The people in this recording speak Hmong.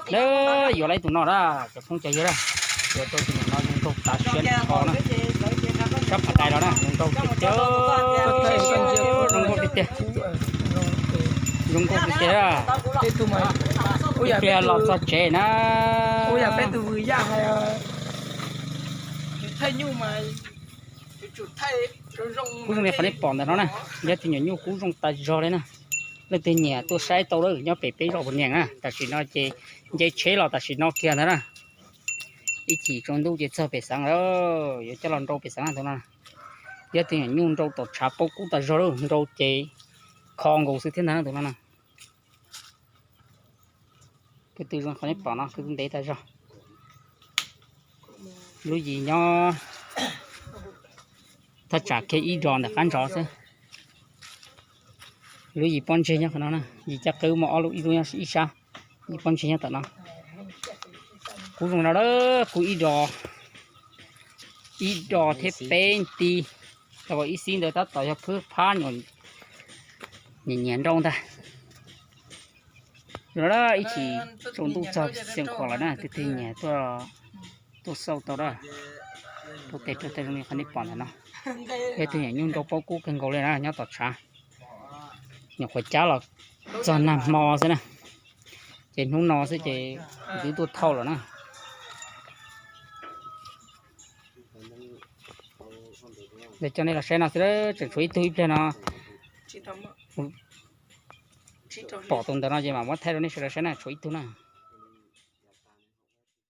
Yuav lawm tus no na, cov phooj cov ywg na, yuav tau tus no zoo nraug tas siab kho na. Sab phav dais los na, zoo nraug tiag tiag, zoo nkauj tiag tiag. Zoo nkauj tiag tiag. Ib pliag los txog tsev na. Kub zoo li qhov nej pom ntawm no na, yog tus nyuam nyuj kub zoo tas zog li na. Leej twg nyiam tuaj saib tau lawm, nyob pem peb zos Pus Niam na. Tam sim no ces nce tsheb los tam sim no kiag ntag na. Ib chim tsaus ntuj ces txog pem xeev lawm, yuav coj los nrau pem xeev tus no. Yog tus nyuam nyuj nrau tom tshav paub kub tas zog lawm, nrau ces kho nkaus xwb thiab ntag tus no na. Ko tw zoo qhov nej pom no, ko tw ntev tas zog. Lub yim nyob thaj tsam kiag ib dos ntawm qab ntsov xwb. Lub yim pob ntseg nyob qhov no na, yim caj qwb muaj ob lub, ib lub nyob ib sab, yim pob ntseg nyob tom no. Kub zoo no lawm, kub ib dos, ib dos thiab peb nti. Tau ib xib ntawd tab tom yog phwb phab nyuam nyiam nyiam nrau ntag. Los ib chim tsaus ntuj txog xeev Khoom lawm na, tus twg nyiam tuaj, tuaj xauj tau na. Rau tes rau taw zoo li qhov nej pom ntawm no. Yog tus nyuam nyuj nrau paub kub kawg nkaus li na, nyob tom tshav. Nyuam qhuav cab los txog nag hmo xwb na, ces hnub no xwb ces twb tuaj thauj lawm na. Ntawd coj nej los saib no xwb, tseem tshuav ib tug ib pliag no. Pom tus ntawd no ces mam muab thaij rau nej sawv daws saib na, tshuav ib tug na.